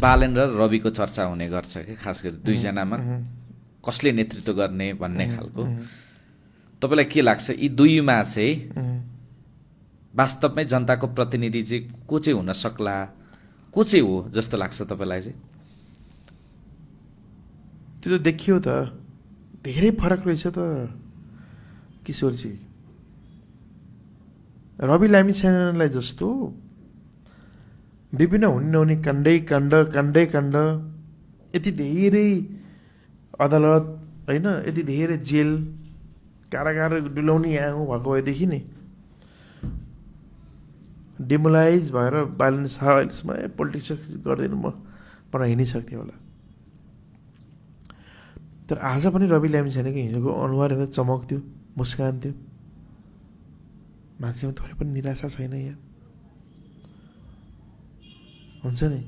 बालेन र रविको चर्चा हुने गर्छ कि खास गरी दुईजनामा कसले नेतृत्व गर्ने भन्ने खालको। तपाईँलाई के लाग्छ यी दुईमा चाहिँ वास्तवमै जनताको प्रतिनिधि चाहिँ को चाहिँ हुन सक्ला, को चाहिँ हो जस्तो लाग्छ तपाईँलाई चाहिँ? त्यो त देखियो त, धेरै फरक रहेछ त किशोरजी। रवि लामिछानेलाई जस्तो विभिन्न हुने नहुने काण्डै काण्ड यति धेरै अदालत होइन, यति धेरै जेल कारागार डुलाउने यहाँ भएको भएदेखि नि डिमोलाइज भएर बालन शाह अहिलेसम्म पोलिटिक्स गर्दैन म पर हिँडिसक्थ्यो होला। तर आज पनि रवि लामिछानेको हिजोको अनुहार हेर्दा चमक थियो, मुस्कान थियो, मान्छेमा थोरै पनि निराशा छैन यार, हुन्छ नि।